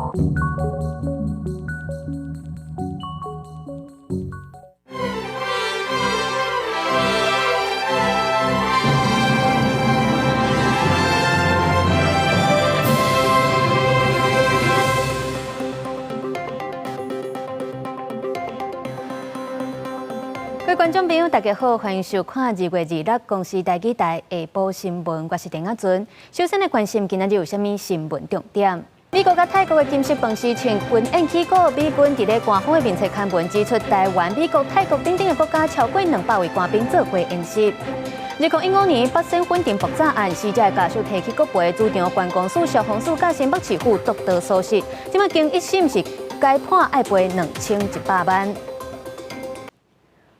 各位觀眾朋友，大家好，歡迎收看2月26公視台語台下晡新聞，我是鄭亞尊。首先來關心今仔日有啥物新聞重點？美國佮泰國的金色飯匙銃軍演起鼓，美軍佇咧官方的面冊刊文指出，台灣、美國、泰國等等的國家超過200位官兵做伙演習。2015年北新粉塵爆炸案，死者的家屬提起國賠，主張觀光署、消防署佮新北市府獨道疏失，這擺經一審是改判愛賠2100萬。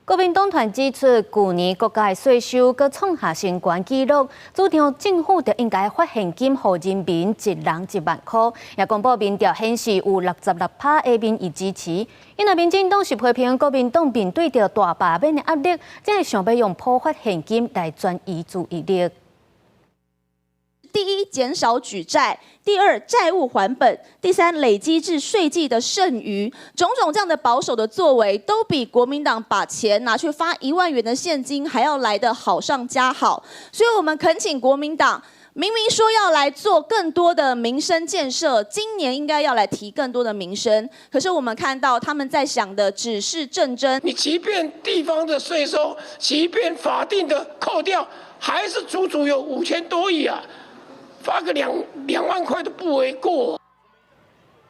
國民黨團指出，舊年國家的稅收閣創下新懸紀錄，主張政府就應該發現金予人民一人1萬箍。也公布民調顯示有66%的民意支持。因為民進黨是批評國民黨面對著大罷免的壓力，才會想欲用普發現金來轉移注意力。第一，減少舉債；第二，債務還本；第三，累積至稅計的剩餘。種種這樣的保守的作為，都比國民黨把錢拿去發1萬元的現金還要來得好上加好。所以，我們懇請國民黨，明明說要來做更多的民生建設，今年應該要來提更多的民生。可是我們看到他們在想的只是政爭。你即便地方的稅收，即便法定的扣掉，還是足足有5000多億啊！發個兩萬塊都不為過。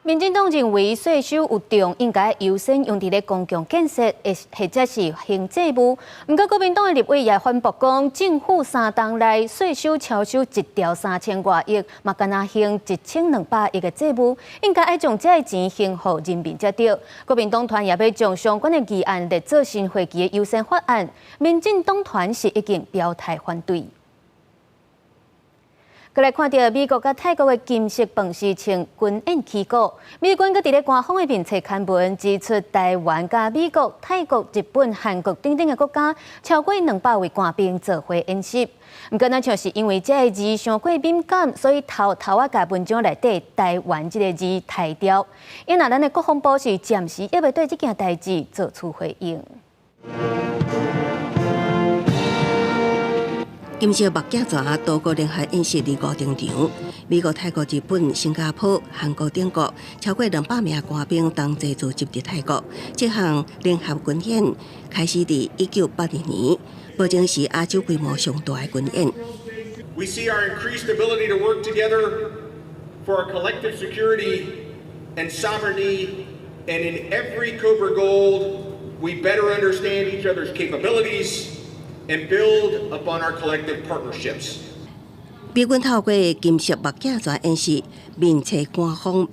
民進黨認為稅收有重，應該優先用佇咧公共建設，或者是還債務。毋過國民黨的立委也反駁講，政府三冬內稅收超收1兆3000外億，嘛干焦還1200億的債務，應該愛將這个錢還予人民才對。國民黨團也欲將相關的議案列做新會期的優先法案，民進黨團是已經表態反對。閣來看著美國佮泰國的金色飯匙銃軍演起鼓，美軍閣佇咧官方的面冊刊文指出，台灣佮美國、泰國、日本、韓國等等的國家超過200位官兵做伙演習。毋過，若像是因為這个字傷過敏感，所以偷偷仔共文章內底“台灣”這个字刣掉。因為咱的國防部是暫時猶未對這件代誌做出回應。金色目鏡船多國聯合演習25登場，美國、泰國、日本、新加坡、韓國等國超過200名官兵同齊聚集佇泰國。這項聯合軍演開始佇1982年，目前是亞洲規模上大的軍演。 We see our increased ability to work together for our collective security and sovereignty, and in every Cobra Gold, we better understand each other's capabilities and build upon our collective partnerships. 美軍透過金色目鏡船演習，面冊官方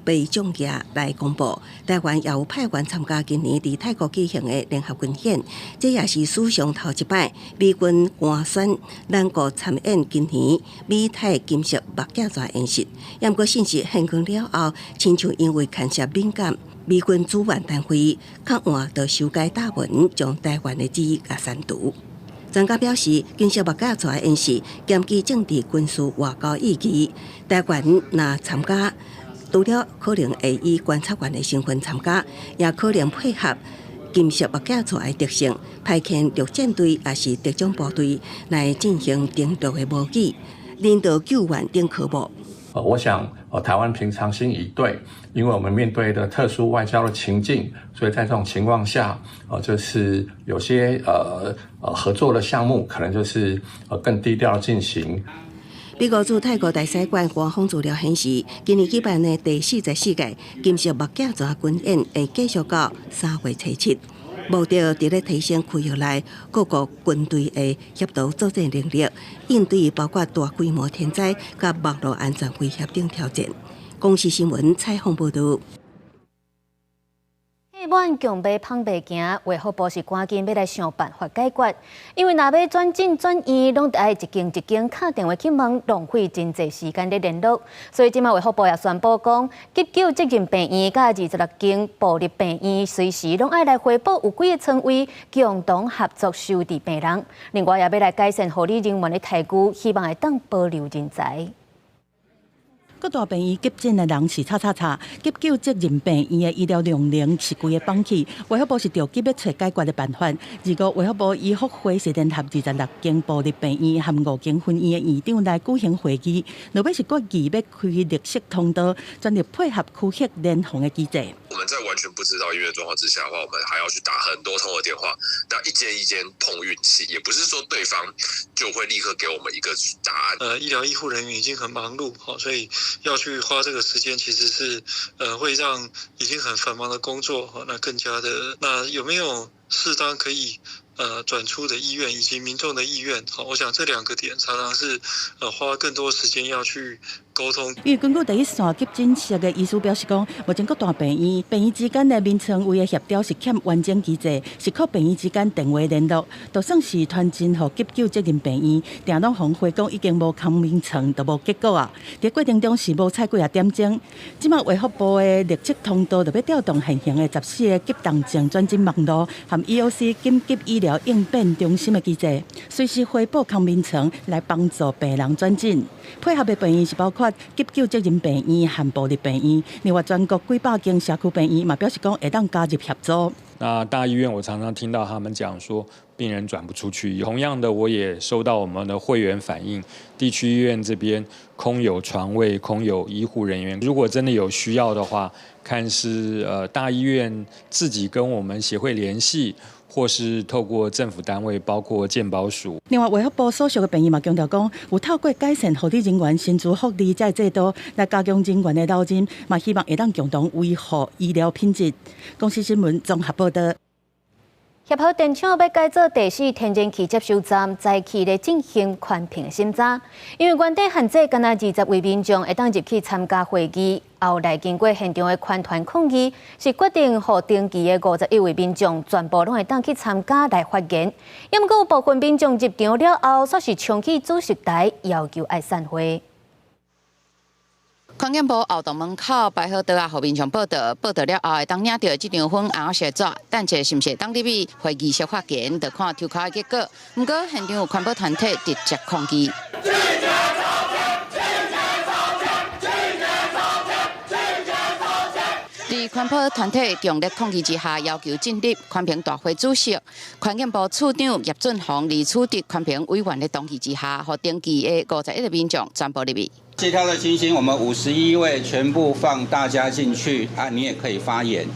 備將件來公布，台灣也有派員參加今年佇泰國舉行的聯合軍演，這也是史上頭一擺美軍官宣咱國參演今年美泰金色目鏡船演習。毋過信息曝光了後，親像因為牽涉敏感，美軍主辦單位較晚就修改貼文，將台灣的字共刪除。專家表示，金色目鏡船演習兼具政治、軍事、外交意義。台灣若參加，除了可能會以觀察員的身份參加，也可能配合金色目鏡船的特性，派遣陸戰隊抑是特種部隊來進行登陸的模擬、人道救援等科目。我想，台灣平常心以對，因為我們面對的特殊外交的情境，所以在這種情況下，就是有些合作的項目，可能就是更低調進行。美國駐泰國大使館官方資料顯示，今年舉辦的第44屆金色目鏡船軍演會繼續到3月初7，目的佇咧提升區域內各國軍隊的協同作戰能力，應對包括大規模天災佮網路安全威脅等挑戰。公視新聞採訪報導。滿強欲麭袂行，衛福部是趕緊欲來想辦法解決。因為若欲轉診轉院，攏著愛一間一間敲電話去問，浪費真濟時間咧聯絡。所以這擺衛福部也宣布講，急救責任病院佮26間部立病院，隨時攏愛來回報有幾个床位，共同合作收治病人。另外，也欲來改善護理人員的待遇，希望會當保留人才。各大病院急診的人是吵吵吵，急救責任病院的醫療量能是規个崩去。衛福部是著急欲揣解決的辦法。二號衛福部醫福會是聯合26間部立病院和5間分院的院長來舉行會議，落尾是決議欲開綠色通道，全力配合區域聯防的機制。我們在完全不知道醫院狀況之下的話，我們還要去打很多通的電話，那一間一間碰運氣，也不是說對方就會立刻給我們一個答案。醫療醫護人員已經很忙碌，所以要去花這個時間，其實是，會讓已經很繁忙的工作，那更加的，那有沒有適當可以，轉出的意願以及民眾的意願？好，我想這兩個點常常是，花更多時間要去溝通。因為根據第一線急診室的醫師表示講，目前各大病院病院之間的眠床位的協調是欠完整機制，是靠病院之間電話聯絡，就算是傳真予急救責任病院，定攏予回講已經無空眠床，就無結果啊。佇過程中是無採幾仔點鐘，這馬衛福部的綠色通道就欲調動現行的14個急重症轉診網路和 EOC 緊急醫療應變中心的機制，隨時回報空眠床來幫助病人轉診。配合的病院是包括急救責任病院和部立病院，另外全國幾百間社區病院嘛表示講會當加入協助。那大醫院我常常聽到他們講說，病人轉不出去。同樣的，我也收到我們的會員反映，地區醫院這邊空有床位，空有醫護人員。如果真的有需要的話，看是大醫院自己跟我們協會聯繫，或是透過政府單位，包括健保署。另外，衛福部所屬的病院嘛強調講，有透過改善護理人員薪資福利這个制度，來加強人員的留任，嘛希望會當共同維護醫療品質。公視新聞綜合報導。協和電廠欲改做第四天然氣接收站，早起咧進行環評審查。因為原底限制干焦20位民眾會當入去參加會議，後來經過現場的環團抗議，是決定予登記的51位民眾全部攏會當去參加來發言。猶毋過有部分民眾入場了後，煞是衝去主席台要求愛散會。環境部後棟門口擺好桌仔，予民眾報到，報到了後會當領著這張粉紅色紙，等一下是毋是會當入去會議室發言，就看抽籤的結果。毋過現場有環保團體直接抗議。佇環保團體強烈抗議之下，要求進入環評大會主席、環境部處長葉俊宏佇取得環評委員的同意之下，予登記的51個民眾全部入去。協調的情形，我們51位全部放大家進去啊，你也可以發言。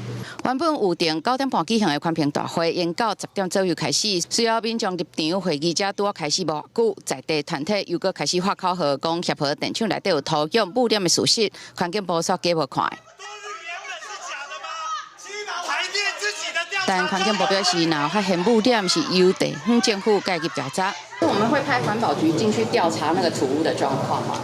原本預定9點半舉行的環評大會，延到10點左右開始。隨後民眾入場會議才拄仔開始無久，在地團體又閣開始發口號，講協和電廠內底有土壤污染的事實，環境部煞假無看。但環境部表示，若發現污染是由地方政府介入調查。我們會派環保局進去調查那個土污的狀況嗎？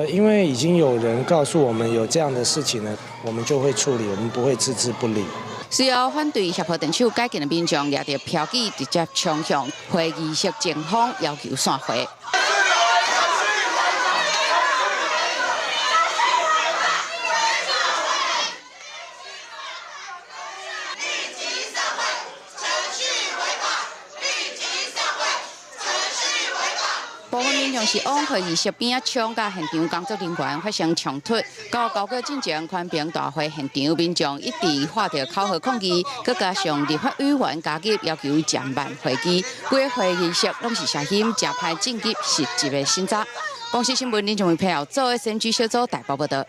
因為已經有人告訴我們有這樣的事情呢，我們就會處理，我們不會置之不理。隨後反對協和電廠改建的民眾攑著標記，直接衝向會議室前方，要求散會。部分民眾是往會議室邊仔衝，佮現場工作人員發生衝突。到交割進前，環評大會現場民眾一直喊著口號抗議，閣加上立法委員加入要求暫慢會議，規个會議室攏是聲音，誠歹進入實質的審查。公視新聞林俊偉配合做的選舉小組台北報導。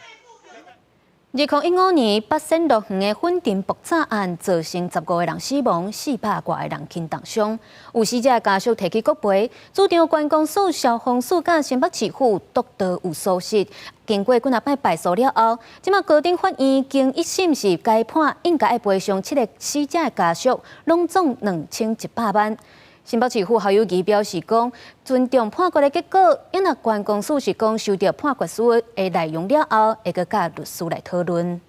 2015年八仙樂園的粉塵爆炸案，造成15個人死亡，400外個人輕重傷。有死者家屬提起國賠，主張觀光署、消防署佮新北市府督導有疏失。經過幾若擺敗訴了後，這馬高等法院經一審是改判，應該愛賠償7個死者的家屬，攏總2100萬。新北市府侯友宜表示講，尊重判決的結果，因為觀光署是講收到判決書的內容了後，會閣佮律師來討論。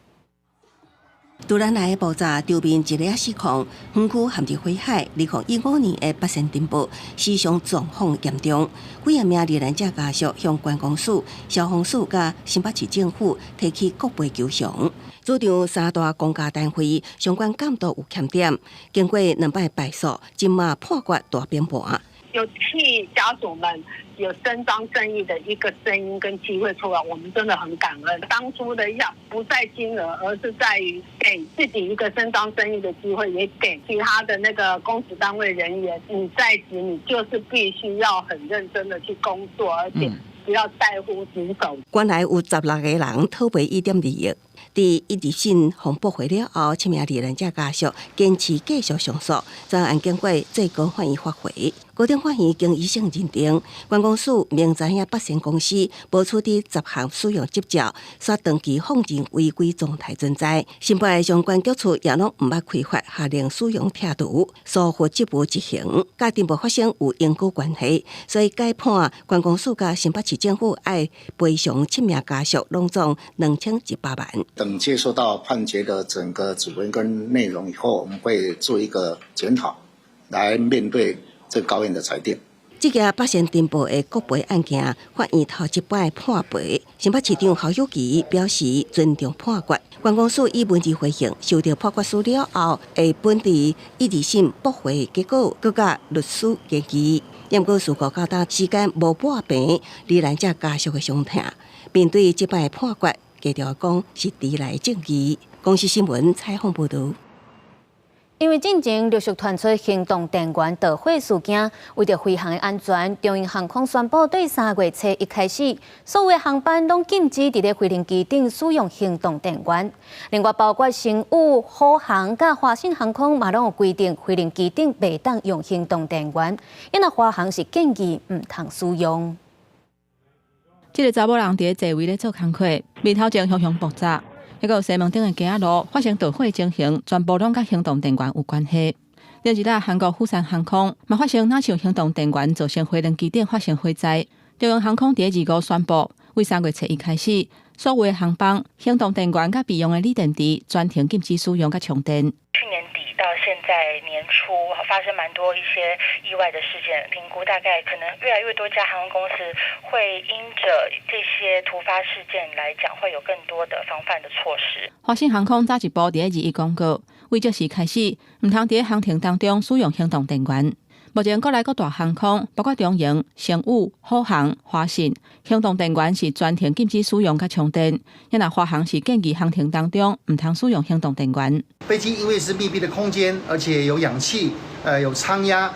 突然來的爆炸，場面一下失控，園區陷入火海。2015年的八仙塵爆，死傷狀況嚴重，幾仔名罹難者家屬向觀光署、消防署佮新北市政府提起國賠求償，主張三大公家單位相關監督有欠點，經過兩擺敗訴，這馬判決大變盤。有就替家屬們有伸張正義的一個聲音跟機會出來，我們真的很感恩。當初的要不在金額，而是在於給自己一個伸張正義的機會，也給其他的那個公職單位人員，你在職你就是必須要很認真的去工作，而且不要在乎職守。原來有16個人討賠1.2億。佇一二審予駁回了後，七名罹難者家屬堅持繼續上訴，將案經過最高法院發回。高等法院經一審認定，觀光署明知影北仙公司無取得10項使用執照，煞長期放任違規狀態存在，新北的相關局處也攏毋捌開罰下令使用拆除，疏忽職務執行，佮陳報發生有因果關係，所以改判觀光署佮新北市政府愛賠償七名家屬攏總2100萬。等接收到判決的整個主文跟內容以後，我們會做一個檢討，來面對這高院的裁定。這件八仙塵爆的國賠案件，法院頭一擺判賠，新北市長侯友宜表示尊重判決。觀光署以文字回應，收到判決書了後，會本佇一二審駁回結果，閣佮律師研議。毋過事故到今時間無抹平罹難者家屬的傷痛。面對這擺判決，低調講是遲來正義。公視新聞採訪報導。因為進前陸續傳出行動電源導火事件，為著飛行的安全，長榮航空宣布對3月初一開始，所有的航班攏禁止佇咧飛行機頂使用行動電源。另外，包括星宇、虎航佮華信航空嘛，攏有規定飛行機頂袂當用行動電源，因為華航是建議毋通使用。這个查某人佇咧座位咧做工課，面頭前熊熊爆炸。彼個西門町的街仔路發生導火情形，全部攏佮行動電源有關係。另一日，韓國釜山航空嘛發生若像行動電源造成飛行機頂發生火災。長榮航空佇咧25宣布，為3月初一開始，所有的航班行動電源佮備用的鋰電池全程禁止使用佮充電。去年底到現在年初，發生蠻多一些意外的事件，評估大概可能越來越多家航空公司會因著這些突發事件來講，會有更多的防範的措施。華信航空早一步佇咧21公告，為這時開始，毋通佇咧航程當中使用行動電源。目前國內各大航空，包括長榮、星宇、虎航、華信，行動電源是全程禁止使用佮充電。若華航是建議航程當中毋通使用行動電源。飛機因為是密閉的空間，而且有氧氣，有艙壓，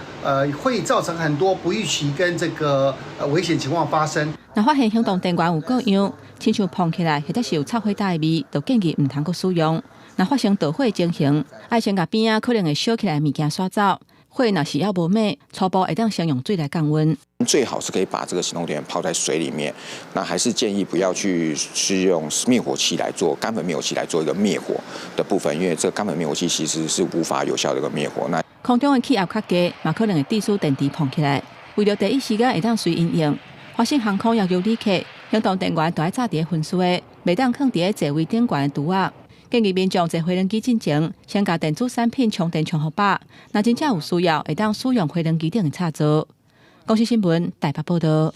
會造成很多不預期跟這個危險情況發生。若發現行動電源有過樣，親像膨起來或者是有插火焦的味，就建議毋通閣使用。若發生導火情形，愛先共邊仔可能會燒起來的物件徙走。火若是猶無滅，初步會當先用水來降溫。最好是可以把這個行動電源泡在水裡面，那還是建議不要去使用滅火器來做乾粉滅火器來做一個滅火的部分，因為這個乾粉滅火器其實是無法有效的一個滅火。那空中的氣壓較低，嘛可能會致使電池膨起來。為著第一時間會當隨因應，華信航空要求旅客行動電源著愛紮佇咧分數的，袂當囥佇咧座位頂懸的櫥仔。建議民眾坐飛行機進前，先共電子產品充電充予飽。若真正有需要，會當使用飛行機頂的插座。公視新聞台北報導。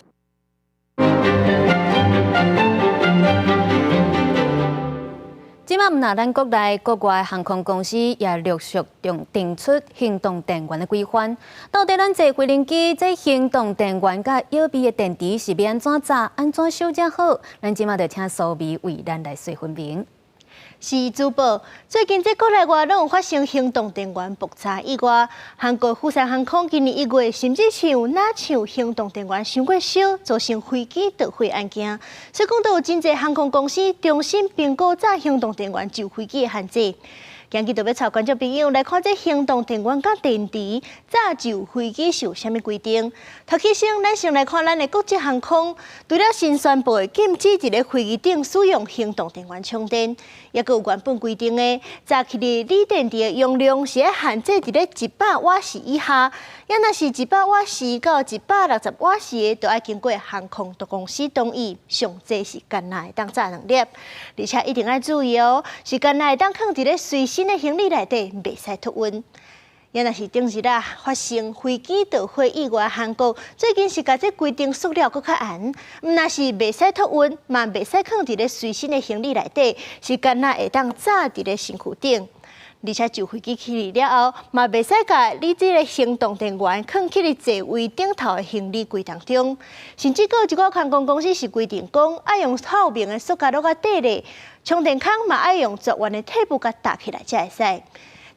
這馬毋但咱國內，國外航空公司也陸續定出行動電源的規範。到底咱坐飛行機，這行動電源佮予備的電池是欲按怎紮、按怎收才好？咱這馬就請蘇美為咱來說分明。是主播，最近這國內外攏有發生行動電源爆炸意外。韓國釜山航空今年1月，甚至是有若像行動電源傷過燒，造成飛機墜毀案件。所以講，都有真濟航空公司重新評估紮行動電源就飛機的限制。今日就欲帶觀眾朋友來看這行動電源佮電池紮就飛機是有啥物規定。頭起先，咱先來看咱的國際航空，除了新宣布的禁止佇咧飛機頂使用行動電源充電，抑閣有原本規定的，紮起的鋰電池的容量是愛限制佇咧100瓦時以下，抑若是100瓦時到160瓦時的，就愛經過航空公司同意，上濟是干焦會當紮兩粒，而且一定愛注意哦，是干焦會當囥佇咧隨身的行李內底，袂使托運。抑若是頂日啊發生飛機墜毀意外，韓國最近是共這規定縮了閣較嚴，毋但是袂使托運，嘛袂使囥佇咧隨身的行李內底，是干焦會當紮佇咧身軀頂。而且就飛機起離了後，嘛袂使共你這个行動電源囥去佇座位頂頭的行李櫃當中。甚至閣有一寡航空公司是規定講，愛用透明的塑膠袋共綴咧，充電孔嘛愛用絕緣的貼布共貼起來才會使。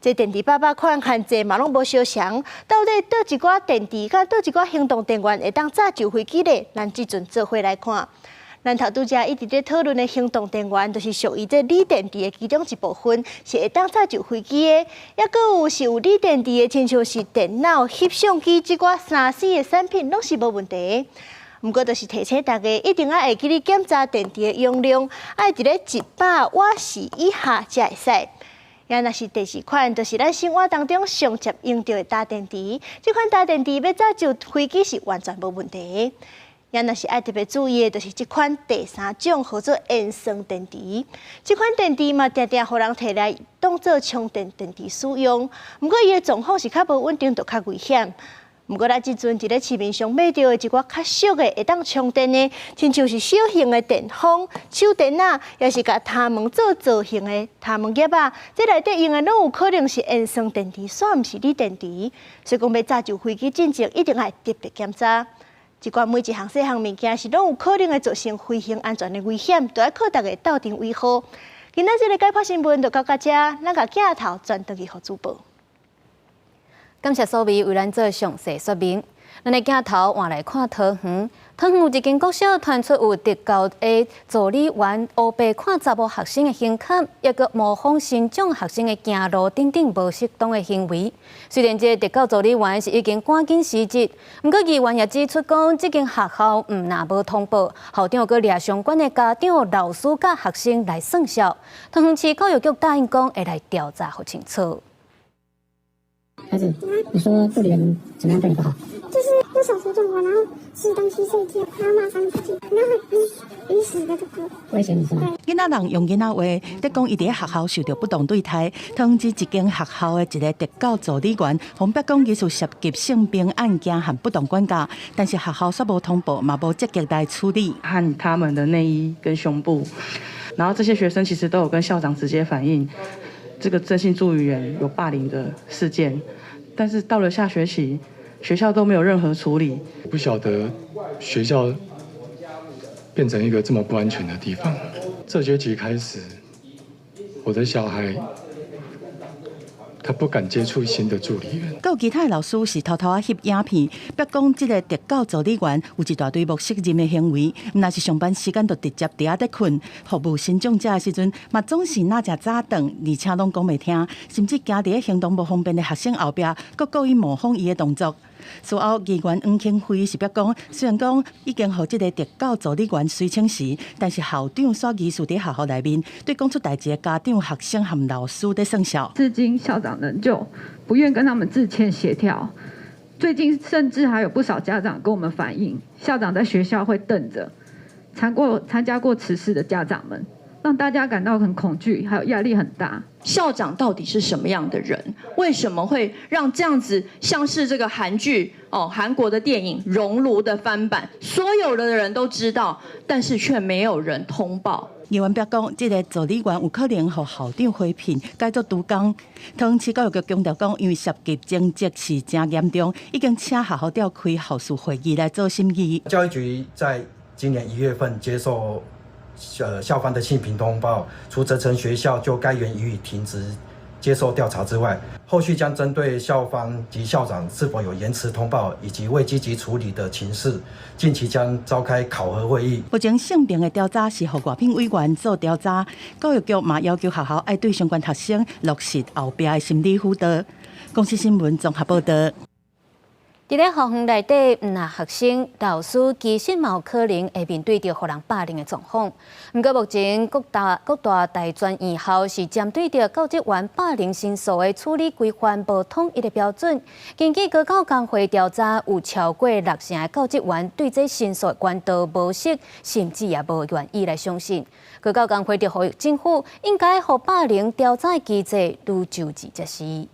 這電池百百款限制嘛攏無相仝，到底佗一寡電池佮佗一寡行動電源會當載就飛機咧？咱這陣做伙來看。咱頭拄才一直咧討論的行動電源，就是屬於這鋰電池的其中一部分，是會當載就飛機的。抑閣有是有鋰電池的，親像是電腦、翕相機這寡3C 的產品，攏是無問題。毋過，就是提醒大家，一定愛會記得檢查電池的容量，愛佇咧100瓦時以下才會使。也若是第四款，就是咱生活當中上捷用著的焦電池。這款焦電池欲載就飛機是完全無問題。也若是愛特別注意的，就是這款第三種號做鉛酸電池。這款電池嘛，定定予人提來當做充電電池使用。毋過伊的狀況是較無穩定，就較危險。毋過咱這陣佇咧市面上買著的一寡較俗的會當充電的，親像是小型的電風、手電仔，抑是共頭毛做造型的頭毛夾仔，這內底用的攏有可能是鉛酸電池，煞毋是鋰電池。所以講欲載就飛機進前，一定愛特別檢查。這寡每一項細項物件是攏有可能會造成飛行安全的危險，都愛靠大家鬥陣維護。今仔這个解剖新聞就到遮，咱共鏡頭轉轉去予主播。感謝蘇美為咱做詳細說明。咱的鏡頭換來看桃園，桃園有一間國小傳出有特教的助理員烏白看查某學生的胸坎，抑閣模仿身障學生的行路等等無適當的行為。雖然這个特教助理員是已經趕緊辭職，毋過議員也指出講，這間學校毋但無通報，校長閣掠相關的家長、老師佮學生來算數。桃園市教育局答應講會來調查予清楚。孩子，你說助理員怎麼樣對你不好？就是我小時候撞過，然後吃東西睡覺，然後罵髒字，然後很魚死的這個。威脅你是嗎？囡仔人用囡仔話，咧講伊佇咧學校受著不當對待。桃園市一間學校的一个特教助理員，予人講疑似涉及性平案件和不當管教，但是學校煞無通報，嘛無積極來處理。看他們的內衣跟胸部，然後這些學生其實都有跟校長直接反映。這個鄭姓助理員有霸凌的事件，但是到了下學期，學校都沒有任何處理。不曉得學校變成一個這麼不安全的地方。這學期開始，我的小孩他不敢接觸新的助理員。閣有其他的老師是偷偷仔翕影片，別講這个特教助理員有一大堆無適任的行為，毋但是上班時間就直接佇遐咧睏，服務身障者的時陣嘛總是若食早頓，而且攏講袂聽，甚至行佇咧行動無方便的學生後壁，閣故意模仿伊的動作。事後，議員黃興輝是表講，雖然講已經予這个特教助理員隨請辭，但是校長煞疑似佇學校內面對講出代誌的家長、學生和老師咧算數。至今校長仍舊不願跟他們致歉協調。最近甚至還有不少家長跟我們反映，校長在學校會瞪著參加過此事的家長們，讓大家感到很恐懼，還有壓力很大。校長到底是什麼樣的人？為什麼會讓這樣子像是這個韓劇哦，韓國的電影《熔爐》的翻版，所有的人都知道，但是卻沒有人通報。議員表講，這个助理員有可能予校長回聘，改做督工。桃園市教育局強調講，因為涉及情節是誠嚴重，已經請學校召開校事會議來做審議。教育局在今年1月份接受校方的性平通報，除責成學校就該員予以停職接受調查之外，後續將針對校方及校長是否有延遲通報以及未積極處理的情事，近期將召開考核會議。目前性平的調查是予外聘委員做調查，教育局嘛要求學校愛對相關學生落實後壁的心理輔導。公視新聞綜合報導。佇咧校園內底，毋但學生、老師其實嘛有可能會面對著予人霸凌的狀況。毋過目前各大專院校是針對著教職員霸凌申訴的處理規範無統一的標準。根據高教工會調查，有超過6成的教職員對這申訴管道無熟，甚至也無願意來相信。高教工會就呼籲政府應該予霸凌調查的機制愈周至才是。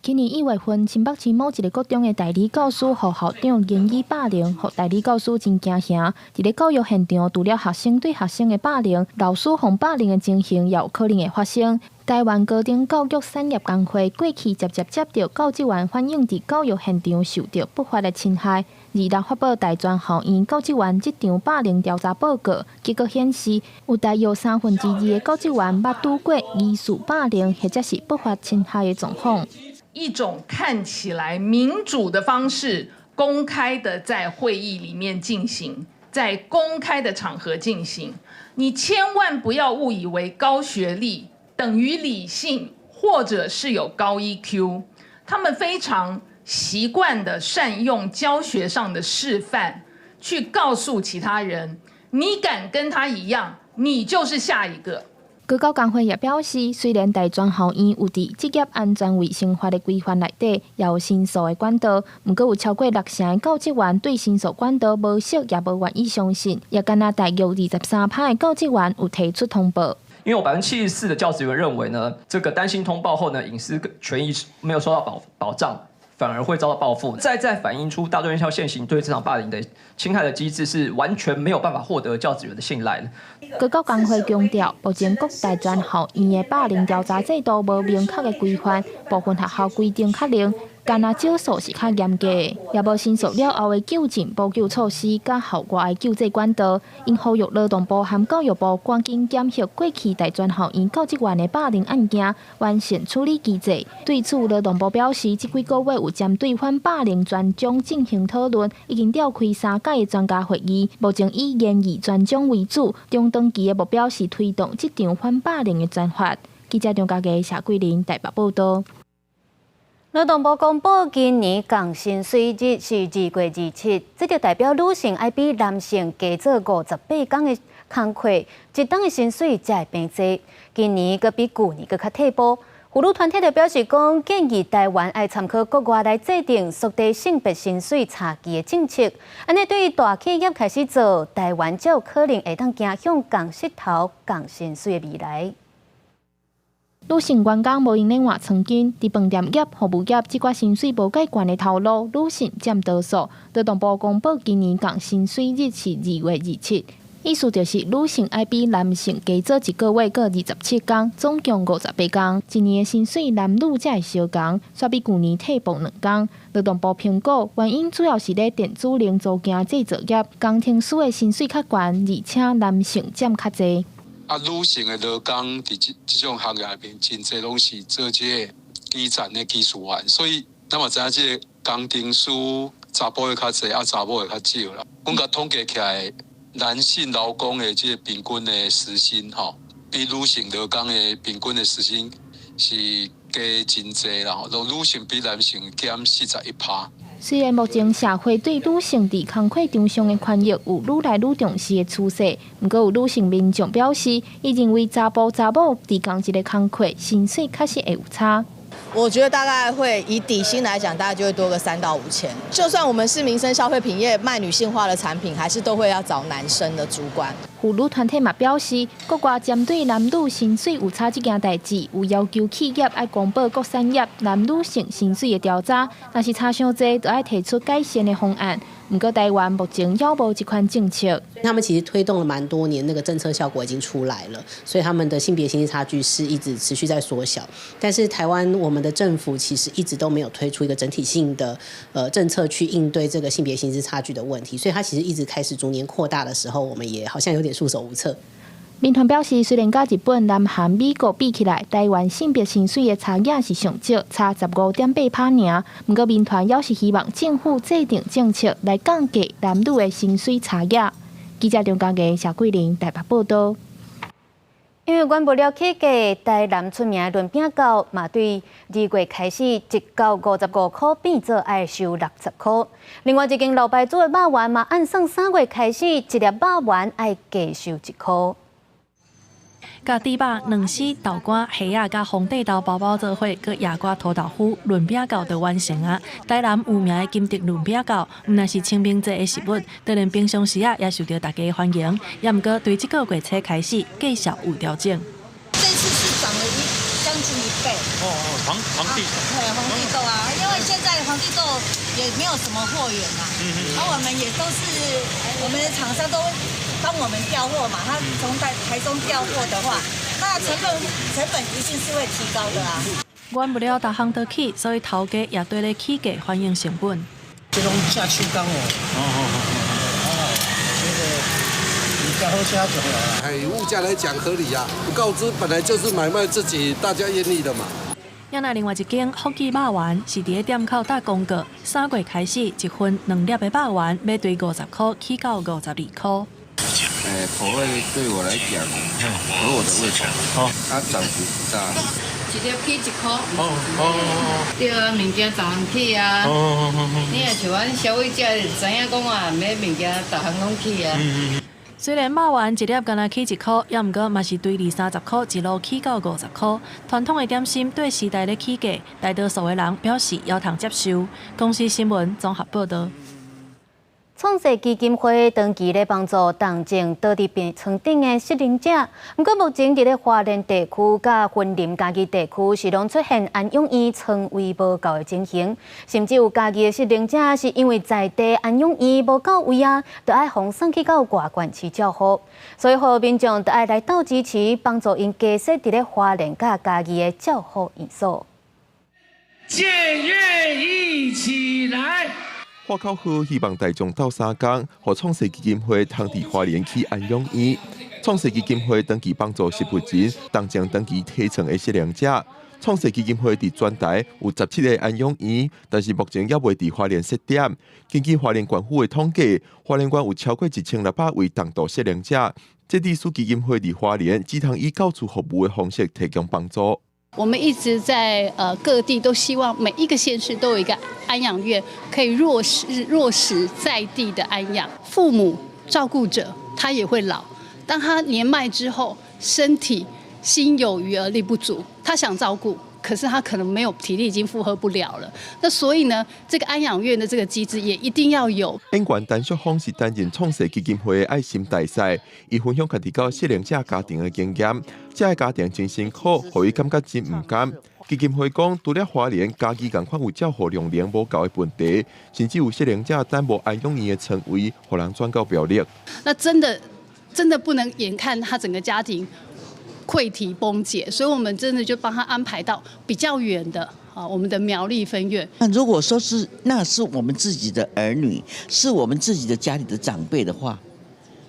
去年1月份，新北市某一个國中的代理教師予校長言語霸凌，予代理教師真驚嚇。佇咧教育現場，除了學生對學生的霸凌，老師予霸凌的情形也有可能會發生。台灣高等教育產業工會過去捷捷接著教職員反映，佇教育現場受著不法的侵害。26發布大專校院教職員職場霸凌調查報告，結果顯示，有大約2/3的教職員捌拄過疑似霸凌或者是不法侵害的狀況。一種看起來民主的方式，公開的在會議裡面進行，在公開的場合進行。你千萬不要誤以為高學歷等於理性，或者是有高 EQ。他們非常習慣的善用教學上的示範，去告訴其他人：你敢跟他一樣，你就是下一個。高教工會也表示，雖然大專校院有佇職業安全衛生法的規範內底，也有申訴的管道，毋過有超過6成的教職員對申訴管道無熟，也無願意相信，也干焦大約23%的教職員有提出通報。因為有74%的教職員認為呢，這個擔心通報後呢，隱私權益沒有受到保障，反而會遭到報復。再反映出大專院校現行對職場霸凌的侵害的機制是完全沒有辦法獲得教職員的信賴的。高教工會強調，目前各大專校院的霸凌調查制度無明確的規範，部分學校規定較靈，干焦少數是較嚴格，也無申訴了後的糾正補救措施，佮校外的救濟管道。𪜶呼籲勞動部和教育部趕緊檢核過去大專校院教職員的霸凌案件，完善處理機制。對此，勞動部表示，這幾個月有針對反霸凌專章進行討論，已經召開三屆的專家會議，目前以研議專章為主，中長期的目標是推動職場反霸凌的專法。記者張家傑、謝桂林台北報導。勞動部公布，今年降薪水日是2月27，這就代表女性愛比男性加做58工的工課，一冬的薪水才會平齊。今年閣比舊年閣較退步。婦女團體就表示講，建議台灣愛參考國外來制定縮低性別薪水差距的政策。按呢對於大企業開始做，台灣才有可能會當走向仝穡頭、仝薪水的未來。女性員工無閒咧換床巾，佇飯店業、服務業這寡薪水無蓋懸的頭路，女性佔多數。勞動部公布今年降薪水日是2月27，意思就是女性愛比男性加做一個月閣27工，總共58工。一年的薪水男女才會相仝，煞比舊年退步2工。勞動部評估原因主要是咧電子零組件製造業，工程師的薪水較懸，而且男性佔較濟。啊，女性的勞工佇這種行業內面，真濟攏是做這個基層的技術員，所以咱嘛知影這個工程師查埔的較濟，啊查某的較少啦。阮共統計起來，男性勞工的這個平均的時薪吼，比女性勞工的平均的時薪是低真濟啦。吼，女性比男性減41%。雖然目前社會對女性佇工課場上的權益有愈來愈重視的趨勢，毋過有女性民眾表示，伊認為查埔查某佇仝一个工課，薪水確實會有差。我覺得大概會以底薪來講，大概就會多個3到5千。就算我們是民生消費品業賣女性化的產品，還是都會要找男生的主管。婦女團體嘛表示，國外針對男女薪水有差這件代誌，有要求企業愛公布各產業男女性薪水的調查，若是差傷濟，就愛提出改善的方案。毋過台灣目前猶無這款政策。他們其實推動了蠻多年，那個政策效果已經出來了，所以他們的性別薪資差距是一直持續在縮小。但是台灣我們的政府其實一直都沒有推出一個整體性的政策去應對這個性別薪資差距的問題，所以它其實一直開始逐年擴大的時候，我們也好像有點束手無策。民團表示，雖然佮日本、南韓、美國比起來，台灣性別薪水的差額是上少，差15.8%爾。毋過民團猶是希望政府制定政策來降低男女的薪水差額。記者張家傑、謝桂玲台北報導。因為原物料起價，台南出名的潤餅糕嘛，對2月開始一厚55箍變做愛收60箍。另外一間老牌子的肉圓嘛，按算3月開始，一粒肉圓愛加收1箍。共豬肉、卵絲、豆乾、蝦仔、佮皇帝豆包包做伙，閣椰瓜塗豆腐，潤餅糕就完成啊！台南有名的金德潤餅糕，毋但是清明節的食物，就連平常時啊也受著大家歡迎。也毋過對這個月初開始，價數有調整。這次是漲了一將近一倍。哦哦，黃帝。對，皇帝豆啊，因為現在皇帝豆也沒有什麼貨源嘛，而我們也都是我們的廠商都幫我們調貨嘛，他從台中調貨的話，那成本一定是會提高的啊。原物料逐項都起，所以頭家也綴咧起價反映成本。這攏正手工哦。哦哦哦。這個比較好車重要啦。哎，物價來講合理啊，不告知本來就是買賣自己大家願意的嘛。另外另外一間福記肉圓是佇咧店口貼公告，3月開始一份兩粒的肉圓欲對50箍起到52箍。誒，口味對我來講合我的胃口。哦，它漲幅不大。一粒起1箍。哦哦哦。對啊，物件逐項起啊。哦哦哦。你若像阮消費者就知影講啊，啥物件逐項攏起啊。雖然肉圓一粒干焦起1箍，猶毋過嘛是對20-30箍一路起到50箍。傳統的點心對時代咧起價，大多數的人表示猶通接受。公視新聞綜合報導。創世基金會長期咧幫助重症倒佇病床頂的失能者，毋過目前佇咧花蓮地區佮雲林嘉義地區是攏出現安養院床位無夠的情形，甚至有嘉義的失能者是因為在地安養院無夠位啊，就愛予送去到外縣市照護，所以呼籲民眾就愛來鬥支持，幫助𪜶加設佇咧花蓮佮嘉義的照護院所。建院一起來。喊口號，希望大眾鬥相共，予創世基金會通佇花蓮起安養院。創世基金會長期幫助失智症、重症長期體床的失能者。創世基金會佇全台有17個安養院，但是目前猶未佇花蓮設點。根據花蓮縣府的統計，花蓮縣有超過1600位重度失能者。這致使基金會佇花蓮只通以到厝服務的方式提供幫助。我們一直在各地都希望每一個縣市都有一個安養院，可以落實在地的安養。父母照顧者他也會老，當他年邁之後，身體心有餘而力不足，他想照顧，可是他可能沒有體力，已經負荷不了了。那所以呢，這個安養院的這個機制也一定要有。演員陳淑芳是擔任創世基金會的愛心大使，伊分享家己佮失能者家庭的經驗，這个家庭真辛苦，予伊感覺真毋甘。基金會講，除了花蓮、嘉義仝款有照護量能無夠的問題，甚至有失能者等無安養院的床位，予人轉到苗栗。那真的真的不能眼看他整個家庭潰堤崩解，所以我們真的就幫他安排到比較遠的啊，我們的苗栗分院。那如果說是那是我們自己的兒女，是我們自己的家裡的長輩的話，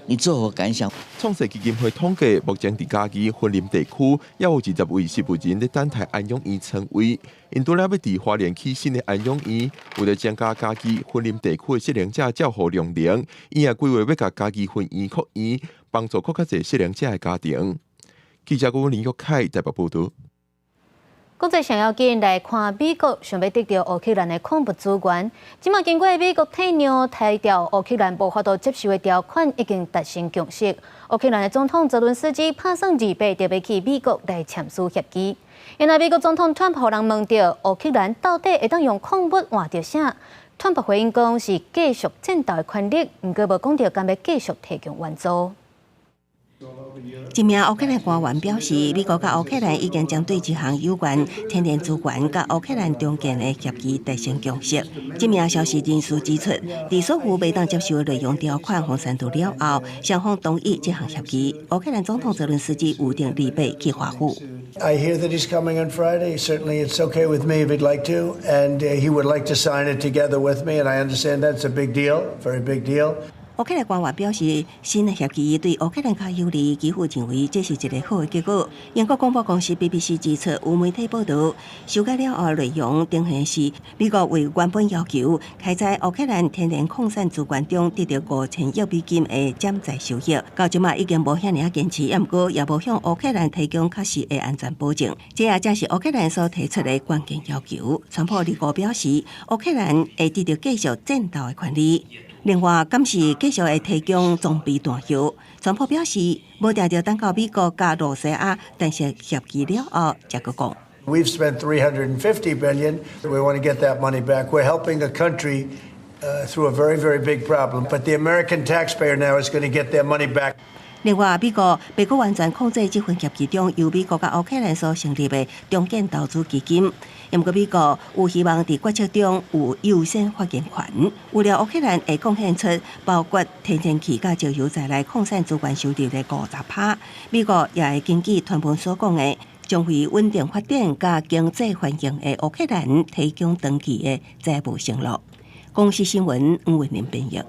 你作何感想？創世基金會統計，目前佇嘉義、雲林地區，猶有20位失智人咧等待安養院床位。𪜶除了欲佇花蓮起新的安養院，為了增加嘉義、雲林地區的失能者照護量能，伊也規劃欲共嘉義分院擴院，幫助閣較濟失能者的家庭。記者郭林玉凱台北報導。國際上要緊來看，美國想欲得著烏克蘭的礦物資源。這馬經過美國退讓退掉烏克蘭無法度接受的條款，已經達成共識。烏克蘭的總統澤倫斯基拍算2八就欲去美國來簽署協議。因為美國總統川普予人問著烏克蘭到底會當用礦物換著啥？川普回應講是繼續戰鬥的權利，毋過無講著敢欲繼續提供援助。一名烏克蘭官員表示，美國佮烏克蘭已經針對一項有關天然資源佮烏克蘭重建的協議達成共識。這名消息人士指出，佇所有袂當接受的內容條款予刪除了後，雙方同意這項協議。烏克蘭總統澤倫斯基預定2八去華府。 I hear that he's coming on Friday. Certainly, it's okay with me if he'd like to, and he would like to sign it together with me. And I understand that's a big deal, very big deal. 烏克蘭官員表示，新的協議對烏克蘭較有利，基輔認為這是一個好的結果。英國廣播公司 BBC 指出，有媒體報導，修改了後內容，呈現是美國為原本要求開採烏克蘭天然礦產資源中得著5000億美金的潛在收益，到這馬已經無遐爾仔堅持，毋過也無向烏克蘭提供確實的安全保證。這也正是烏克蘭所提出的關鍵要求。川普2五表示，烏克蘭會得著繼續戰鬥的權利。另外，敢是繼續會提供裝備彈藥。川普表示，無定著等到美國佮露西亞達成協議了後，才閣講。 We've spent 350 billion. We want to get that money back. We're helping a country through a very, very big problem. But the American taxpayer now is going to get their money back. 另外，美國袂閣完全控制這份協議中由美國佮烏克蘭所成立的重建投資基金。毋過美國有希望佇決策中有優先發言權。預料烏克蘭會貢獻出包括天然氣佮石油在內礦產資源收入的50%。美國也會根據傳聞所講的，將為穩定發展佮經濟繁榮的烏克蘭提供長期的債務承諾。公視新聞黃文玲編譯。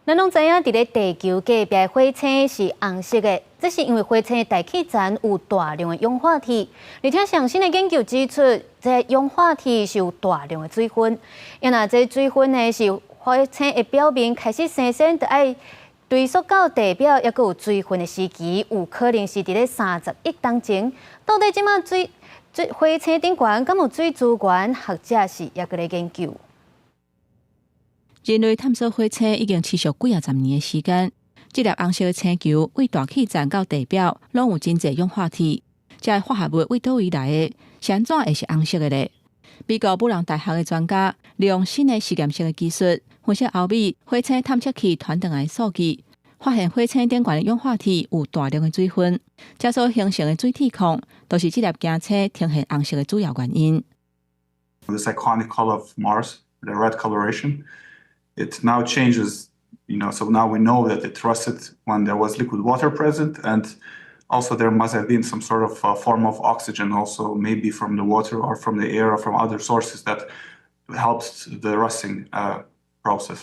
咱攏知影，佇咧地球隔壁的火星是紅色的，這是因為火星的大氣層有大量的氧化鐵。而且上新的研究指出，這氧化鐵是有大量的水分。啊若這水分呢，是火星的表面開始生鮮，就愛追溯到地表猶閣有水分的時期，有可能是佇咧30億冬前。到底這馬水水火星頂懸敢有水資源？學者是猶閣咧研究。人類探索火星已經持續幾仔十年的時間。這粒紅色的星球對大氣層到地表攏有真濟氧化鐵，這个化合物對佗位來的？是按怎會是紅色的咧？美國布朗大學的專家利用新的實驗室的技術，分析歐米火星探測器傳轉來的數據，發現火星頂懸的氧化鐵有大量的水分，這所形成的水鐵礦，就是這粒行星呈現紅色的主要原因。 This iconic color of Mars, the red coloration. It now changes, so now we know that it rusted when there was liquid water present, and also there must have been some sort of form of oxygen also, maybe from the water or from the air or from other sources that helps the rusting process.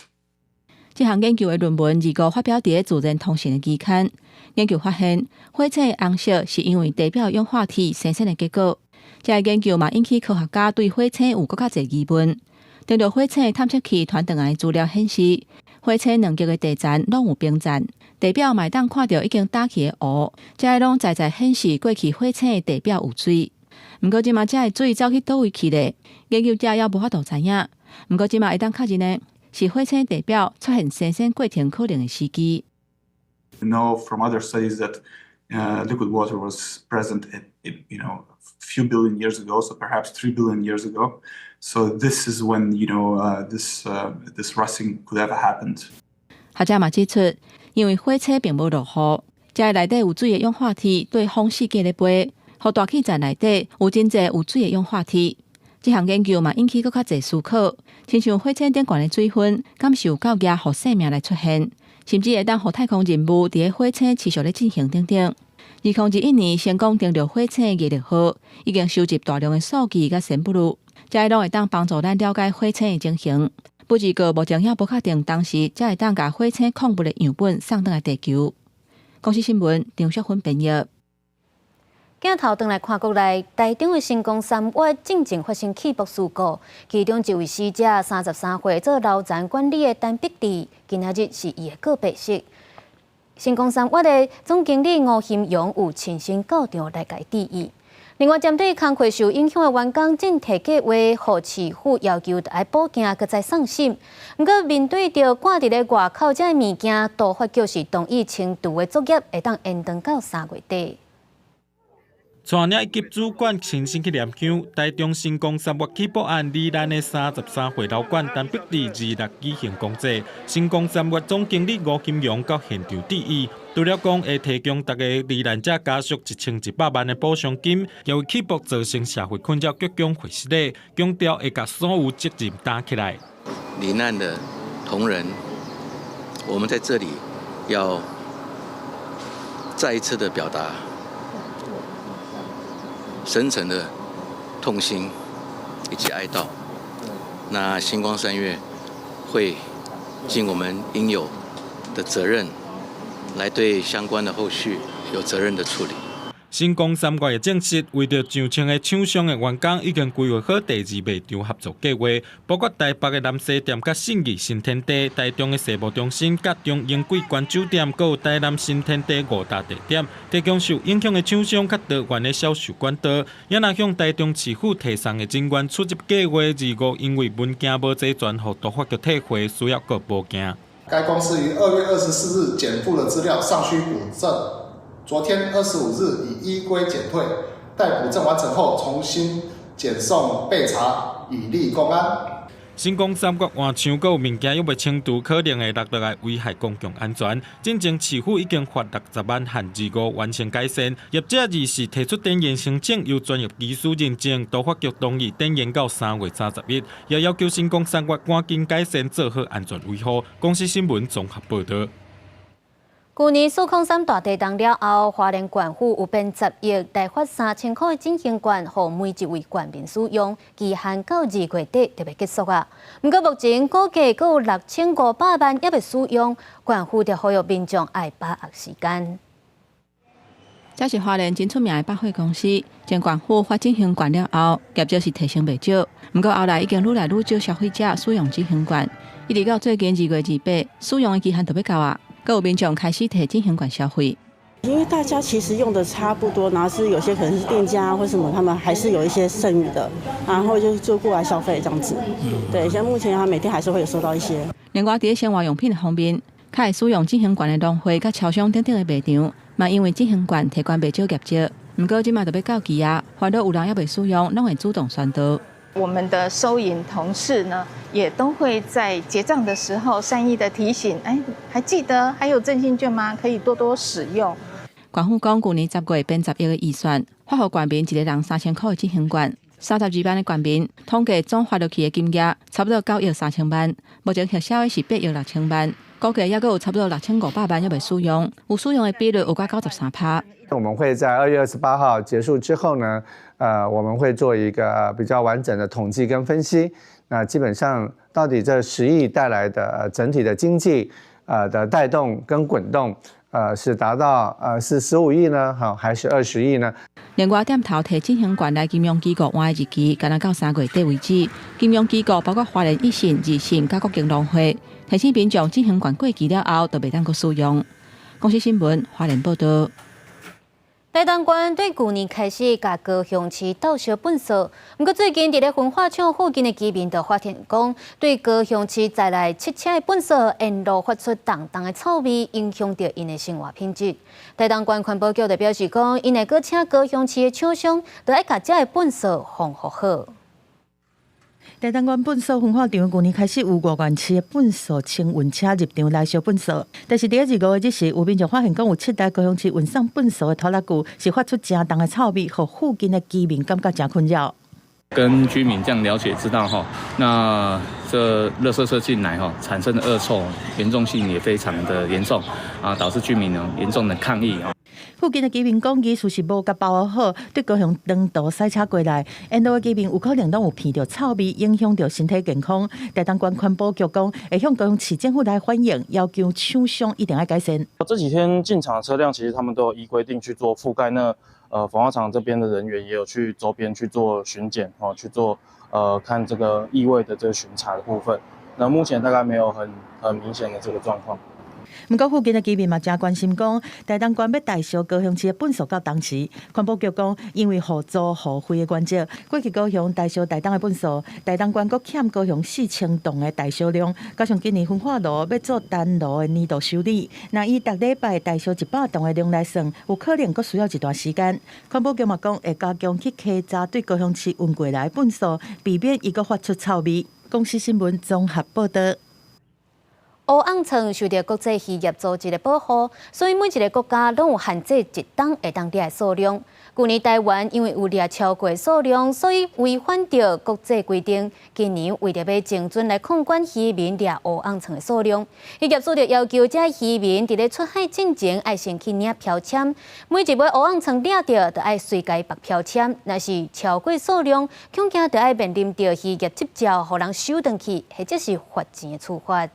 這項研究的論文二五發表佇自然通訊的期刊。研究發現，火星的紅色是因為地表氧化鐵生成的結果。這個研究嘛引起科學家對火星有閣較濟疑問。登著火星探測器傳轉來的資料顯示，火星兩極的地層攏有冰層，地表嘛會當看著已經焦去的湖，這个攏在在顯示過去火星的地表有水。毋過這馬這个水走去佗位去咧？研究者猶無法度知影。毋過這馬會當確認的是火星地表出現生鉎過程可能的時機。 We know from other studies that liquid water was present at few billion years ago, so perhaps 3 billion years ago. So this is when this rusting could have happened. 學者嘛指出，因為火星並無落雨，這个內底有水的氧化鐵對風四界咧飛，予大氣層內底有真濟有水的氧化鐵。這項研究嘛引起閣較濟思考，親像火星頂懸的水分，敢是有夠額予生命來出現，甚至會當予太空任務佇咧火星持續咧進行等等。2021年成功登陸火星的毅力號，已經收集大量的數據佮生物錄，這個攏會當幫助咱了解火星的情形。不過目前猶無確定當時才會當共火星礦物的樣本送轉來地球。公視新聞張淑芬編譯。鏡頭轉來看國內，台中的新光三越進前發生氣爆事故，其中一位死者33歲做樓層管理的陳碧智，今仔日是伊的告別式。新光三越的總經理吳興榮有親身到場來共致意。另外，針對工課受影響的員工，正提計劃，予市府要求愛補件，閣再送審。毋過面對著掛佇咧外口這个物件，都發局是同意清除的作業會當延長到3月底。帶領一級主管親身去驗傷，台中新光三越氣爆案罹難的33歲樓管陳碧智26舉行公祭，新光三越總經理吳金榮到現場致意，除了講會提供逐个罹難者家屬1100萬的補償金，也為氣爆造成社會困擾鞠躬回失禮，強調會共所有責任擔起來。罹難的同仁，我們在這裡要再一次的表達深層的痛心以及哀悼。那新光三越會盡我們應有的責任，來對相關的後續有責任的處理。新光三越也證實，為著上千个廠商的員工已經規劃好第二賣場合作計劃，包括台北的南西店、佮信義新天地、台中的世貿中心、佮中英桂冠酒店，閣有台南新天地五大地點，提供受影響的廠商較多元的銷售管道。也若向台中市府提送的人員出入計劃，25因為文件無齊全，予都發局退回，需要閣補件。該公司於2月24日檢附的資料尚需補正。昨天25日已依規檢退，待補正完成後重新檢送備查，以利公安。新新光三越换墙，阁有物件犹未清除，可能會落落來危害公共安全。進前市府已經罰60萬限期五完成改善。業者二四提出展延申請，由專業技師認證，都發局同意展延到3月31，也要求新光三越趕緊改善，做好安全維護。公視新聞綜合報導。舊年403大地動了後，花蓮縣府有編10億代發3000箍的振興券，予每一位縣民使用，期限到2月底就欲結束啊。毋過目前估計閣有6500萬猶未使用，縣府就呼籲民眾愛把握時間。這是花蓮真出名的百貨公司，前縣府發振興券了後，業績是提升袂少。毋過後來已經愈來愈少消費者使用振興券，一直到最近2月28，使用的期限就欲到啊。閣有民眾開始提振興券消費。因為大家其實用的差不多，然後是有些可能是店家或什麼，他們還是有一些剩餘的，然後就過來消費這樣子。對，像目前他每天還是會有收到一些。另外，佇生活用品方面，較會使用振興券的農會佮超商等等的賣場，嘛因為振興券提懸袂少業績。毋過這馬就欲到期啊，凡若有人猶未使用，攏會主動宣導。我們的收銀同事呢，也都會在結賬的時候善意的提醒，哎，還記得還有振興券嗎？可以多多使用。縣府講，舊年10月編10億的預算，發予縣民一个人3000箍的振興券，32萬的縣民統計總發落去的金額差不多9億3千萬，目前核銷的是8億6千萬，估計猶閣有差不多6500萬猶未使用，有使用的比率有到93%。我們會在2月28號結束之後呢，我們會做一個比較完整的統計跟分析。那基本上到底這10億帶來的整體的經濟的帶動跟滾動，是達到是15億呢，好還是20億呢？另外，店頭提振興券來金融機構換的日期，干焦到3月底為止。金融機構包括花蓮益信、日信、佮國境農會，提醒民眾振興券過期了後，就袂當閣使用。公視新聞花蓮報導。台東縣對舊年開始共高雄市鬥燒糞埽，毋過最近佇咧焚化廠附近的居民就發現講，對高雄市載來7車的糞埽沿路發出重重的臭味，影響著𪜶的生活品質。台東縣環保局就表示講，𪜶會閣請高雄市的廠商，著愛共遮的糞埽防護好。台東縣糞埽焚化場舊年開始有外縣市的糞埽清運車入場來燒糞埽，但是佇咧25日時，有民眾發現講有7台高雄市運送糞埽的拖拉機是發出誠重的臭味，予附近的居民感覺誠困擾。跟居民這樣了解知道哈，那這垃圾車進來哈，產生的惡臭嚴重性也非常的嚴重啊，導致居民呢嚴重的抗議啊。附近的居民講，疑似是無共包好，對高雄長途駛車過來，沿路的居民有可能攏有鼻著臭味，影響著身體健康。台東縣環保局講，會向高雄市政府來反映，要求廠商一定愛改善。這幾天進場的車輛，其實他們都有依規定去做覆蓋。那焚化廠這邊的人員也有去周邊去做巡檢，哦，去做看這個異味的這個巡查的部分。那目前大概沒有很明顯的這個狀況。毋過附近的居民嘛誠關心，講台東縣欲代燒高雄市的糞埽到東市，環保局講，因為互租互惠的原則，過去高雄代燒台東的糞埽，台東縣閣欠高雄4000噸的代燒量，加上今年焚化爐欲做單爐的年度修理，若以逐禮拜代燒100噸的量來算，有可能閣需要一段時間。環保局嘛講，會加強去稽查對高雄市運過來的糞埽，避免伊閣發出臭味。公視新聞綜合報導。烏甕鯳受著國際漁業組織的保護，所以每一个國家攏有限制一冬會當掠的數量。舊年台灣因為有掠超過數量，所以違反著國際規定。今年為著欲精準來控管漁民掠烏甕鯳的數量，漁業署就要求遮漁民佇咧出海進前愛先去領標籤，每一尾烏甕鯳掠著，就愛隨共縛標籤。若是超過數量，恐驚就愛面臨著漁業執照予人收轉去，或者是罰錢的處罰。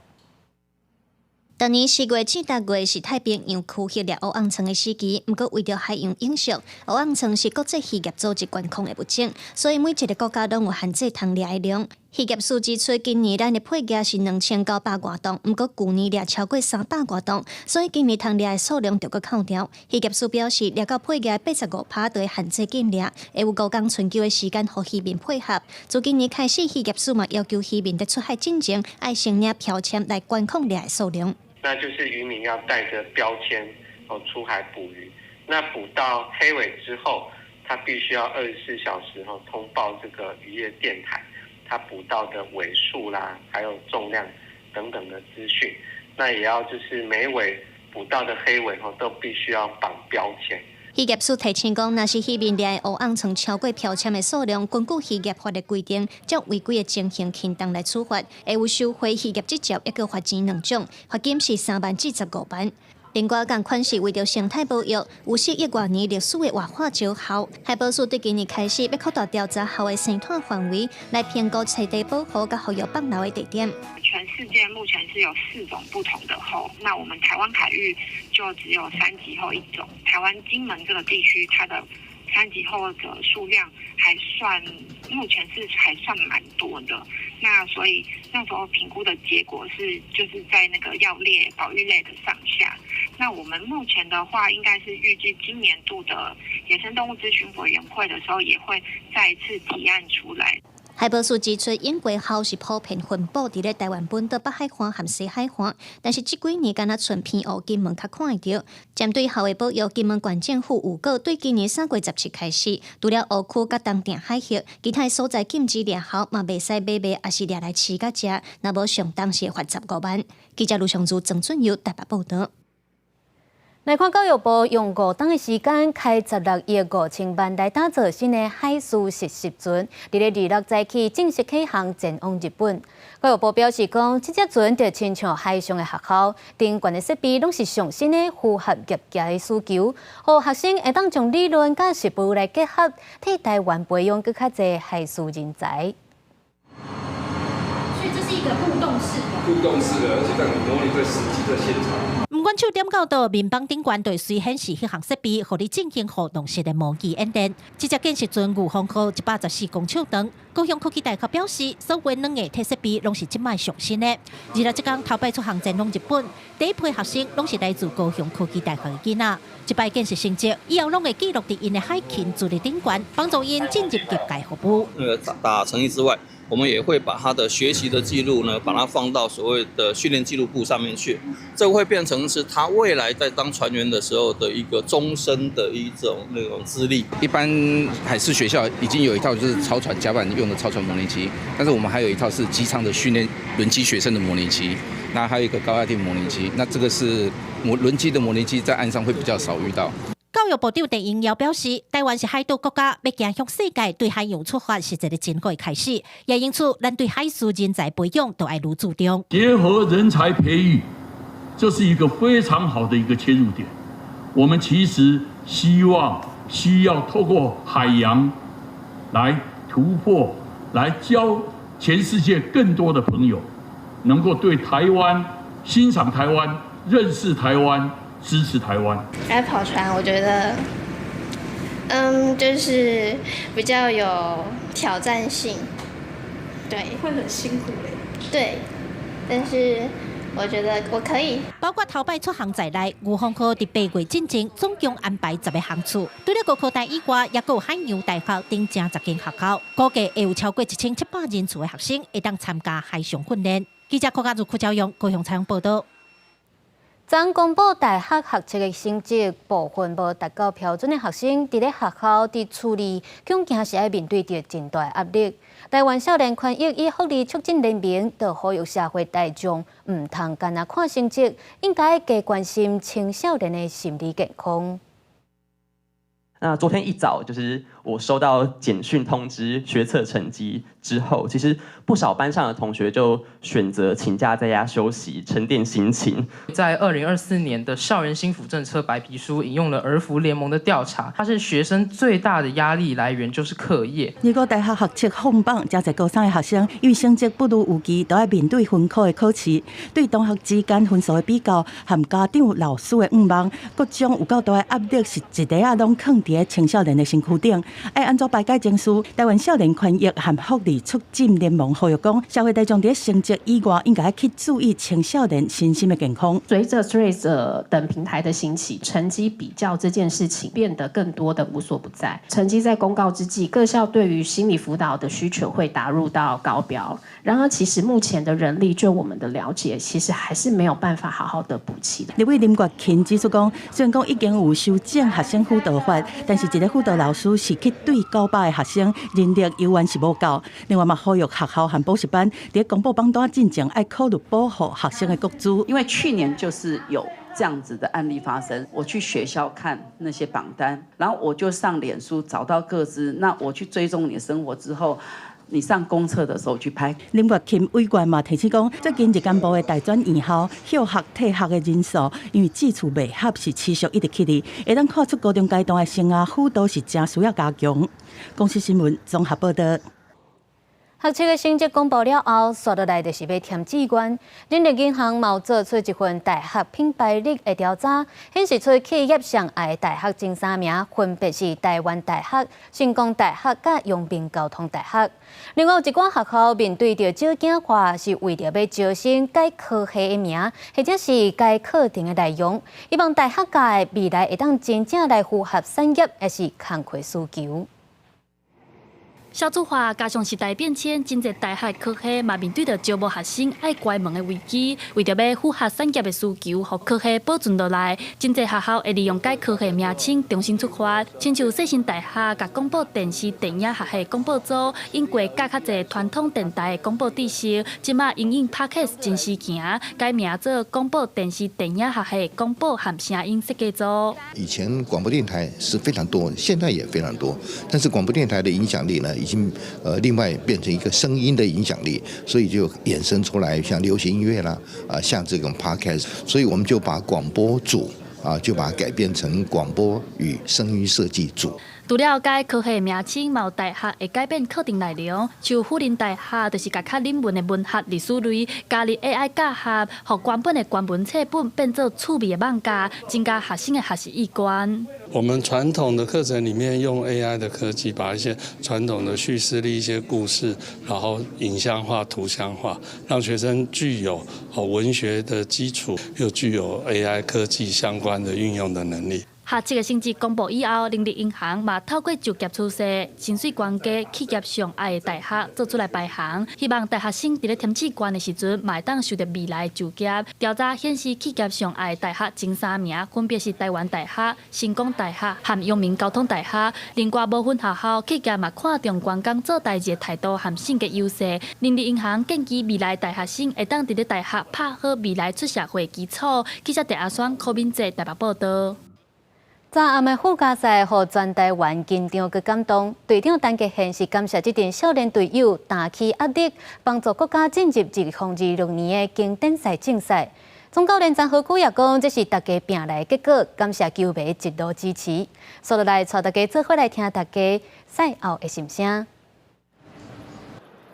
逐年4月至6月是太平洋區域掠烏甕鯳的時期，毋過為著海洋永續，烏甕鯳是國際漁業組織管控的物種，所以每一个國家攏有限制通掠的量。漁業署指出，今年咱的配額是2900外噸，毋過舊年掠超過300外噸，所以今年通掠的數量著閣扣掉。漁業署表示，掠到配額85%就會限制禁掠，會有5工春秋的時間予漁民配合。自今年開始，漁業署嘛要求漁民佇出海進前，愛先領標籤來管控掠的數量。那就是漁民要帶著標籤哦出海捕魚，那捕到黑尾之後，他必須要24小時後通報這個漁業電台。他捕到的尾數啦，還有重量等等的資訊。那也要就是每尾捕到的黑尾吼，都必須要綁標籤。漁業署提醒講，若是漁民掠的烏甕床超過標籤的數量，根據漁業法的規定，照違規的情形輕重來處罰，會有收回漁業執照，抑閣罰錢兩種，罰金是3萬至15萬。另外，仝款是為著生態保育，有4億外年歷史的活化石鱟，海保署對今年開始欲擴大調查鱟的生態範圍，來評估棲地保護佮復育放流的地點。全世界目前是有四種不同的鱟，那我們台灣海域就只有三級鱟一種。台灣金門這個地區，它的三級鱟的數量還算，目前是還算蠻多的。那所以那時候評估的結果是，就是在那個要列保育類的上下。那我們目前的話，應該是預計今年度的野生動物諮詢委員會的時候，也會再一次提案出來。海保署指出，英國鱟是普遍分布佇咧台灣本島北海岸和西海岸，但是這幾年敢若賰澎湖金門較看會著。針對鱟的保育，金門縣政府預告，對今年3月17開始，除了湖區佮東碇海域，其他所在禁止掠鱟，嘛袂使買賣，抑是掠來飼佮食，若無上重是罰15萬。記者盧尚如、曾俊佑台北報導。來看教育部用5冬的時間，開16億5千萬來打造新的海事實習船，佇咧26早起正式啟航前往日本。教育部表示講，這隻船就親像海上的學校，頂懸的設備攏是上新的，符合業界的需求，予學生會當將理論佮實務來結合，替台灣培養閣較濟海事人才。所以這是一個互動式的，互動式的，而且讓你模擬在實際的現場。毋管手點到佗，面板頂懸就會隨顯示彼項設備，予你進行互動式的模擬演練。這隻見習船御風號114公尺長，高雄科技大學表示，所有軟硬體設備攏是這擺上新的。26這工頭擺出航前往日本，第一批學生攏是來自高雄科技大學的囡仔。這擺見習成績以後攏會記錄佇𪜶的海勤資歷頂懸，幫助𪜶進入業界服務。那個打成績之外，我們也會把他的學習的記錄呢，把它放到所謂的訓練記錄簿上面去，這會變成是他未來在當船員的時候的一個終身的一種那種資歷。一般海事學校已經有一套就是操船甲板用的操船模擬機，但是我們還有一套是機艙的訓練輪機學生的模擬機，那還有一個高壓電模擬機，那這個是模輪機的模擬機在岸上會比較少遇到。教育部長鄧英耀表示，台灣是海島國家，欲走向世界，對海洋出發是一個真好的開始。也因此，咱對海事人才培養都愛愈注重。結合人才培育，這是一個非常好的一個切入點。我們其實希望需要透過海洋來突破，來交全世界更多的朋友，能夠對台灣欣賞台灣、認識台灣。支持台灣。來跑船，我覺得，就是比較有挑戰性，對。會很辛苦嘞。對，但是我覺得我可以。包括頭擺出航在內，御風號佇8月進前總共安排10個航次。除了高科大以外，也閣有海洋大學等成10間學校，估計會有超過1700人次的學生會當參加海上訓練。記者郭家如、柯昭勇高雄採訪報導。昨公布大學學測的成績，部分無達到標準的學生，佇咧學校佇處理，恐驚是愛面對著真大壓力。台灣少年權益與福利促進聯盟就呼籲社會大眾，毋通干焦看成績，應該加關心青少年的心理健康。那昨天一早，就是我收到簡訊通知學測成績之後，其實不少班上的同學就選擇請假在家休息，沉澱心情。在2024年的校園心輔政策白皮書引用了兒福聯盟的調查，發現學生最大的壓力來源就是課業。如果大學學測放榜，誠濟高三的學生因為成績不如預期，都愛面對分科的考試，對同學之間分數的比較，和家長、老師的向望，各種有夠大的壓力，是一塊仔攏囥佇青少年的身軀頂。愛按怎排解情緒？台灣少年權益和福利促進聯盟呼籲講，社會大眾佇成績以外，應該去注意青少年身心的健康。隨着 Threads 等平台的興起，成績比較這件事情變得更多的無所不在。成績在公告之際，各校對於心理輔導的需求會達入到高標。然而，其實目前的人力，就我們的了解，其實還是沒有辦法好好的補齊的。立委林國琴指出講，雖然講已經有修正學生輔導法，但是一个輔導老師是去對900个學生人力猶原是無夠。另外嘛，呼籲學校和補習班佇公布榜單進前愛考慮保護學生的個資。因為去年就是有這樣子的案例發生，我去學校看那些榜單，然後我就上臉書找到個資，那我去追蹤你的生活之後。你上公廁的時候去拍。林月琴委員嘛提醒講，最近日間部的大專院校休學退學的人數，因為志趣袂合是持續一直起哩，會當看出高中階段的生涯輔導是誠需要加強。公視新聞綜合報道。學測的成績公布了後，紲落來就是欲填志願。人力銀行嘛做出一份大學品牌力的調查，顯示出企業上愛的大學前三名分別是台灣大學、成功大學佮陽明交通大學。另外有一寡學校面對著少子化，是為著欲招生改科系的名，或者是改課程的內容，希望大學界未來會當真正來符合產業抑是工課需求。少子化加上時代變遷，真濟大學科系嘛面對著招無學生愛關門的危機。為著欲符合產業的需求，予科系保存落來，真濟學校會利用改科系名稱重新出發。親像世新大學共廣播電視電影學系廣播組，引過教較濟傳統電台的廣播知識，這馬因應 Podcast 真時行，改名做廣播電視電影學系廣播和聲音設計組。以前廣播電台是非常多，現在也非常多，但是廣播電台的影響力呢，已經另外變成一個聲音的影響力，所以就衍生出來像流行音樂啦，啊，像這種 podcast，所以我們就把廣播組啊，就把它改變成廣播與聲音設計組。除了改科系名稱，嘛有大學會改變課程內容，像輔仁大學就是共較冷門的文學歷史類加入 AI 教學，予原本的原文冊本變做趣味的網架，增加學生的學習意願。我們傳統的課程裡面用 AI 的科技，把一些傳統的敘事力、一些故事，然後影像化、圖像化，讓學生具有文學的基礎，又具有 AI 科技相關的運用的能力。學測的成績公布以後，人力銀行嘛透過就業趨勢、薪水懸低、企業上愛的大學做出來排行，希望大學生佇咧填志願的時陣，嘛會當受著未來就業。調查顯示，企業上愛的大學前三名分別是台灣大學、成功大學和陽明交通大學。另外，部分學校企業嘛看重員工做代誌的態度和性格優勢。人力銀行建議未來大學生會當佇咧大學拍好未來出社會基礎。記者鄭阿雙、柯敏哲台北報道。昨暗的附加賽，予全台灣緊張閣感動。隊長陳傑憲是感謝這陣少年隊友擔起壓力，幫助國家進入2026年的經典賽正賽。總教練陳和久也講，這是大家拚來的結果，感謝球迷一路支持。紲落來，帶大家做伙來聽大家賽後的心聲。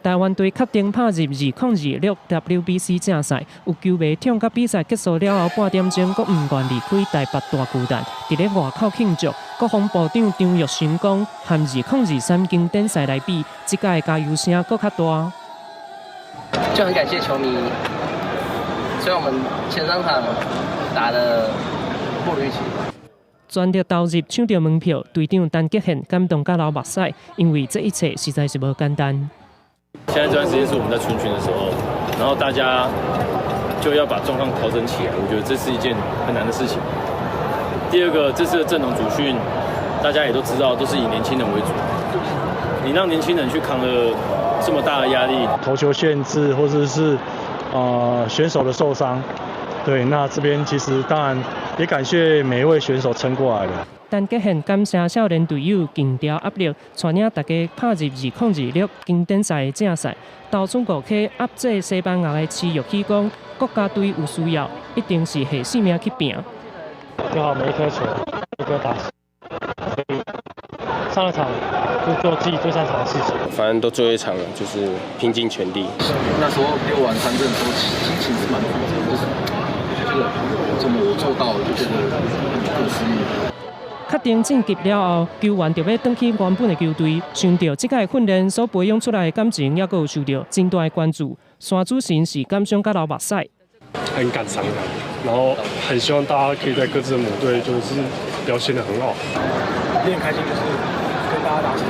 台灣隊確定拍入2026 WBC 正賽，有球迷痛甲比賽結束了後半點鐘，閣毋願離開台北大巨蛋，佇咧外口慶祝。國防部長張育成講，和2023經典賽來比，這屆的加油聲閣較大。就很感謝球迷，雖然我們前三場打得不如預期。全力投入搶著門票，隊長陳傑憲感動甲流目屎，因為這一切實在是無簡單。現在這段時間是我們在春訓的時候，然後大家就要把狀況調整起來，我覺得這是一件很難的事情。第二個，這次的陣容組訓，大家也都知道，都是以年輕人為主。你讓年輕人去扛了這麼大的壓力，投球限制或者是選手的受傷，對，那這邊其實當然也感謝每一位選手撐過來的。陳傑憲感謝少年隊友扛牢壓力，帶領大家拍入2026經典賽的正賽。投手五顆壓制西班牙的徐玉喜講，國家隊有需要，一定是下性命去拚。就好每一顆球，一顆打，所以上一場就做自己最擅長的事情。反正都最後一場了，就是拼盡全力。那時候溜完三振的時候，心情是蠻複雜，就是覺得怎麼我做到了，就覺得很不可思議。確定晉級了後，球員就欲轉去原本的球隊。想著這屆訓練所培養出來的感情，猶閣有受著真大的關注。山主神是感傷甲流目屎，很感傷，然後很希望大家可以在各自的母隊就是表現得很好。練開心就是跟大家打成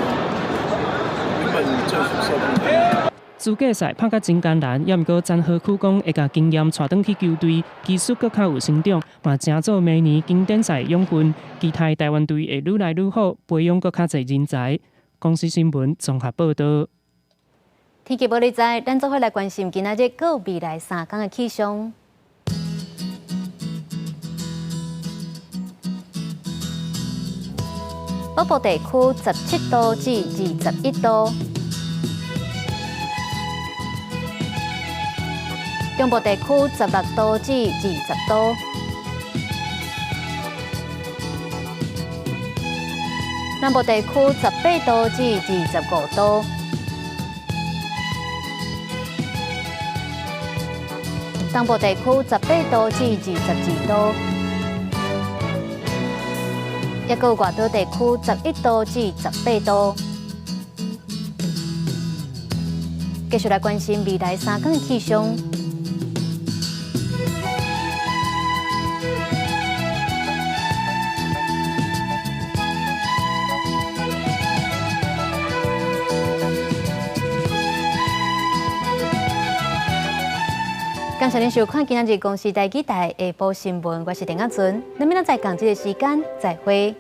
原本最熟悉的。資格賽拍甲真艱難，猶毋過陳和區講會共經驗帶轉去球隊，技術閣較有成長，嘛成做明年經典賽勇軍。期待台灣隊會愈來愈好，培養閣較濟人才。公視新聞綜合報導。天氣報你知，咱做伙來關心今仔日閣未來3工的氣象。北部地區17度至21度，中部地區16度至20度，南部地區18度至25度。東部地區18度至22度，抑閣外島地區11度至18度。繼續來關心未來3工的氣象。感謝您收看今仔日公視台語台下晡新聞，我是陳亞純，咱明仔載仝這个時間再會。